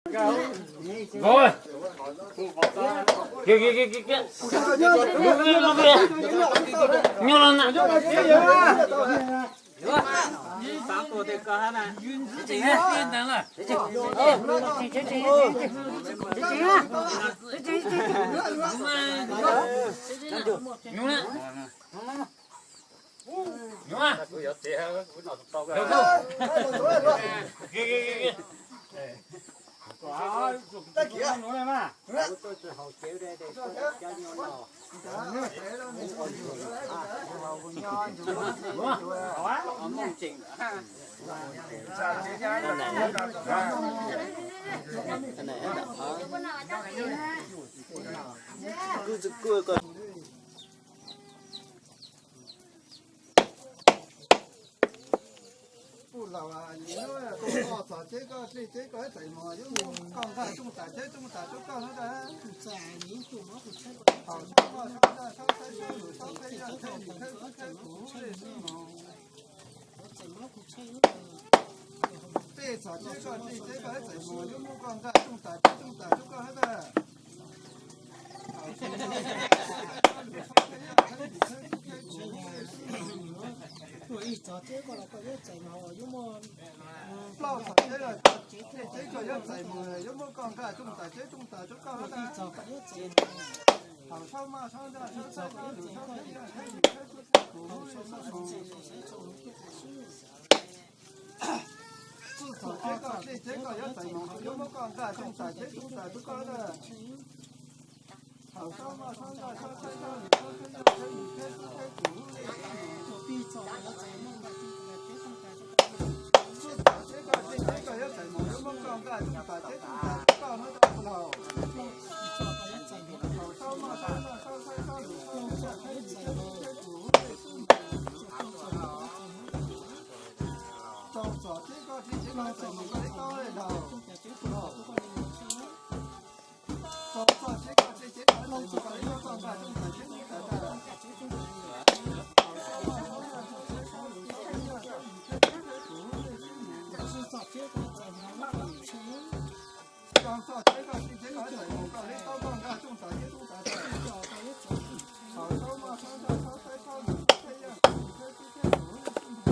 Nkaus. Kiag, kiag, kiag, kiag, kiag. Nyob no na. Nyob na. Nyob na. Kuj laus, txog tsheb koj dlej tsheb koj ib txais mos yuav mus koj nqaj rooj tas tsheb rooj tas rau koj na. Thaum sab moj sab nraj sab saib sab lus sab teb yaj teb yus teb teb kuv le sib mos. Tej txog tsheb koj dlej tsheb koj ib txais mos yuav mus koj nqaj rooj tas tsheb rooj tas rau koj na. Plaub txog tsheb koj dlej tsheb koj yuav txais mos yuav mus koj nqaj rooj tas tsheb rooj tas rau koj na. Thaum sab moj sab nraj sab saib sab lus sab teb yaj teb yus teb teb kuv le sib mos. Txog tsheb koj dlej tsheb koj yuav txais mos yuav mus koj nqaj rooj tas tsheb rooj tas rau koj na. Thaum sab moj sab nraj sab saib sab lus sab teb yaj teb yus teb teb kuv le sib mos. Txog tsheb koj dlej tsheb koj yuav txais mos yuav mus koj nqaj rooj tas tsheb rooj tas rau koj na. Thaum sab moj sab nraj sab saib sab lus sab teb yaj teb yus teb teb kuv le sib mos. Txog tsheb koj dlej tsheb koj yuav txais mos koj le taub le laus. Txog tsheb koj dlej tsheb koj yuav txais mos koj le taub koj nqaj rooj tas tsheb rooj tas rau koj. Txog tsheb koj dlej tsheb koj yuav txais mos koj le taub koj nqaj rooj tas tsheb rooj tas rau koj. Thaum sab moj sab nraj sab saib sab lus sab teb yaj teb yus teb teb kuv le sib mos. Ib txog tsheb koj dlej tsheb koj yuav txais mos yuav mus koj nqaj rooj tas tsheb rooj tas rau koj na. Thaum sab moj sab nraj sab saib sab lus sab teb yaj teb yus teb teb kuv le sib mos.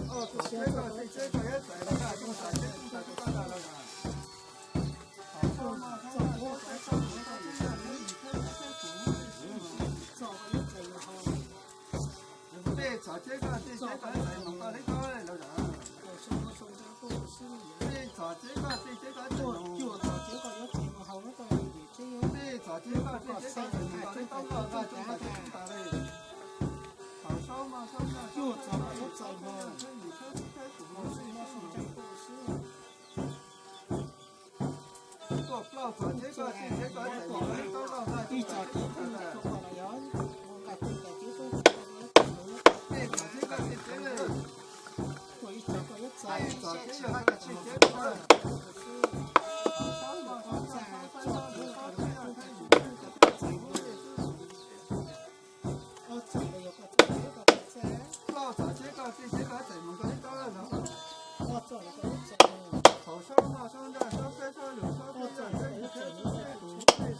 Ob txog tsheb koj dlej tsheb koj yuav txais mos nqaj rooj tas tsheb rooj tas rau koj na. Tej txog tsheb koj dlej tsheb koj yuav txais mos koj le taub le laus. Tej txog tsheb koj dlej tsheb koj yuav txais mos. Tej txog tsheb koj dlej tsheb koj yuav txais mos koj le taub koj nqaj rooj tas tsheb rooj tas le. Thaum sab moj sab nraj sab saib sab lus sab teb yaj teb yus teb teb kuv le sib mos. Tuaj plaub txog tsheb koj dlej tsheb koj yuav txais mos koj le taub koj nqaj rooj tas tsheb rooj tas rau koj. Tej txog tsheb koj dlej tsheb le. Tej txog tsheb koj dlej tsheb koj yuav txais mos koj le taub koj nqaj rooj tas tsheb rooj tas rau koj. Plaub txog tsheb koj dlej tsheb koj yuav txais mos koj le taub le laus. Thaum sab moj sab nraj sab saib sab lus sab teb yaj teb yus teb teb kuv le sib mos. Txog tsheb koj dlej tsheb koj yuav txais mos koj le taub le laus. Txog tsheb koj dlej tsheb koj yuav txais mos le. Thaum sab moj sab nraj sab saib sab lus sab teb yaj teb yus teb teb kuv le sib mos.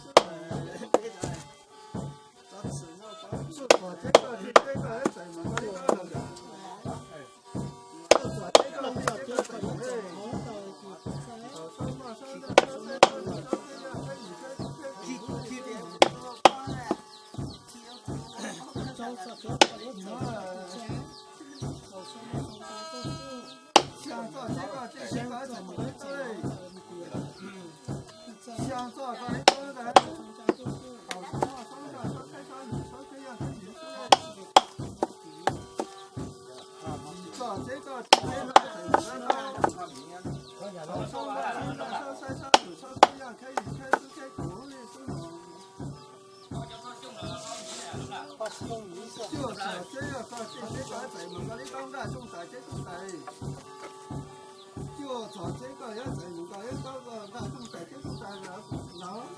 Xyaa txog tsheb koj dlej tsheb koj yuav txais mos koj le taub le. Xyaa txog koj le taub le. Thaum sab moj sab nraj sab saib sab lus sab teb yaj teb yus teb Cuaj txog tseeb koj yog txais mus koj li tau nqaj tooj tais teb tooj tais. Cuaj txog tseeb koj yog txais mus koj li tau nqaj tooj tais teb tooj tais los.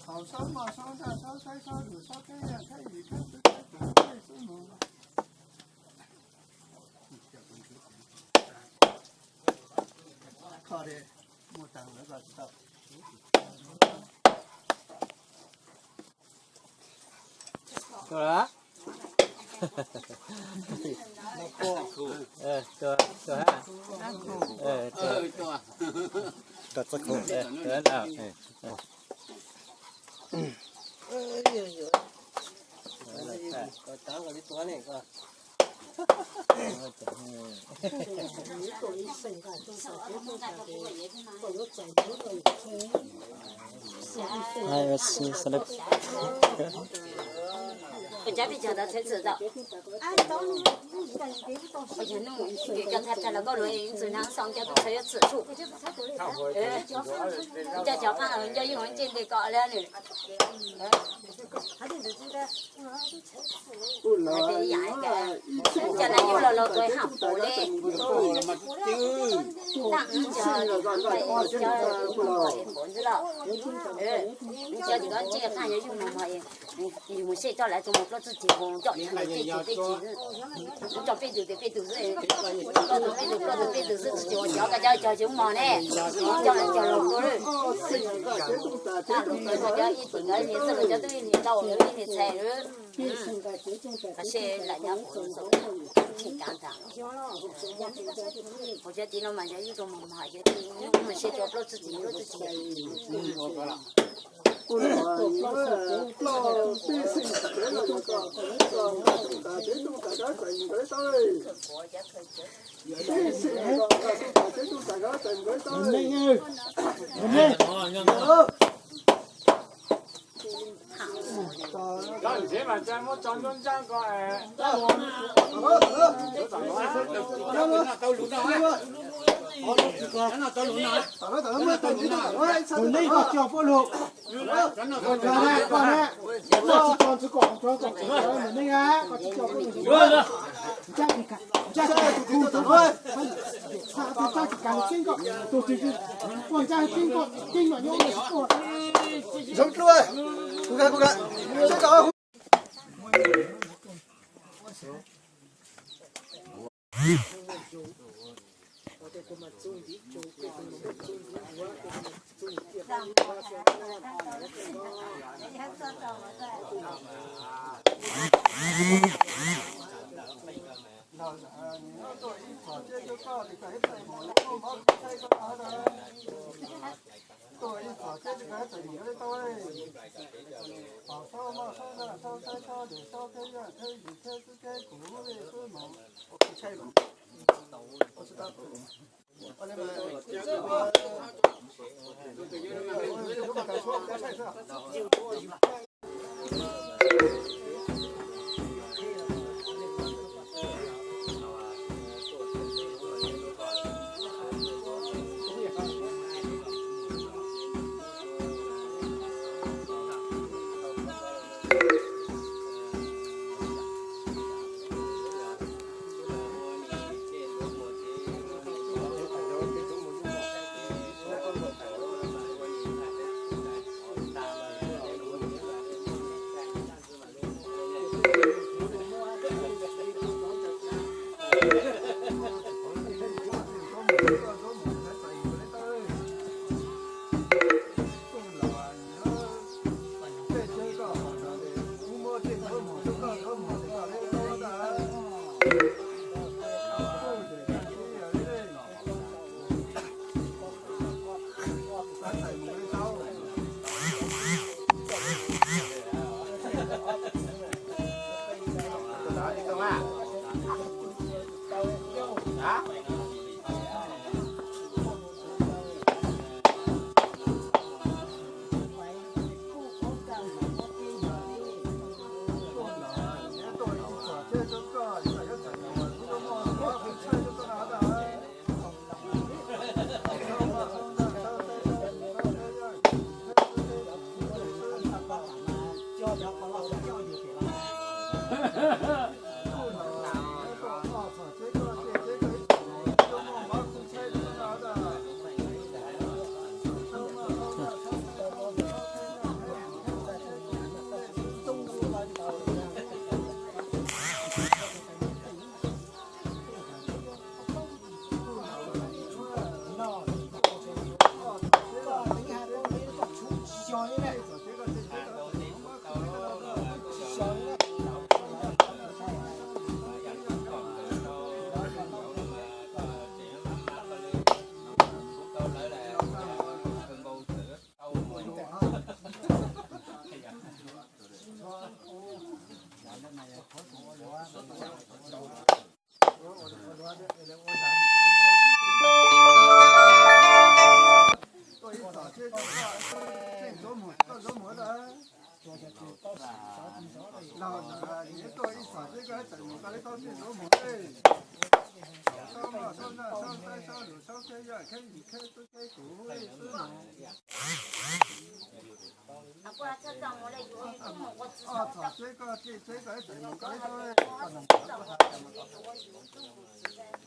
Thaum sawv maj sawv nraj sawv saib sawv lus sawv teb yaj teb yim teb xwb teb tus teb xwb mus. Kho de, muaj tas lawv koj tsis tau. Tua lawm. Tua, tua ha. Tua txoj kho. Cov no yug los los tuaj haj pum li. Cov, cov tim ko ntsej qaaj yuav yug mos mos, yus mus seb coj lawv tus mus plaub txwj cim mus coj tej tus tej tus, coj peb tus tes peb tus xwb, plaub tus peb tus plaub tus peb tus xwb, tsis ua cov ko cov cog tsis mos ne, coj lawv cog los kua lawm. Cov ib tim nkawd ib niag xwb los cov tub ib niag tau ib niag txhais lawm. Seb lam nyob kuv xav, kuv cov tim no mas yog yug tus mos mos, yog yug mus seb tus plaub txwj cim plaub txwj cim. Koj ntsev mas tsa muab tso nruab nrab ko. Tus neeg koj cog pab lug, koj ne, koj tsis tso ntxwv kom ntsuav kom tseem tus neeg a, koj tsis tso pab lug. Ntsaj tsis kam, ntsaj tsis kam, tus twg tsis kam txeeb koj, tus twg tsis kam txeeb koj, txeeb mam nyob ua tsis tuaj. Tuaj ib txhom teb tsis kawg txais mus koj li tau. Pom saub maj saub nraj saub saib saub lwm saub teb yaj teb yim teb xwb teb kuv li xwb mus.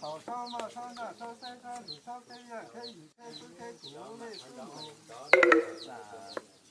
Thaum sab maj sab naj sab saib sab lus sab teb yaj kheb yim kheb xwb kheb kuv lej xwb mus.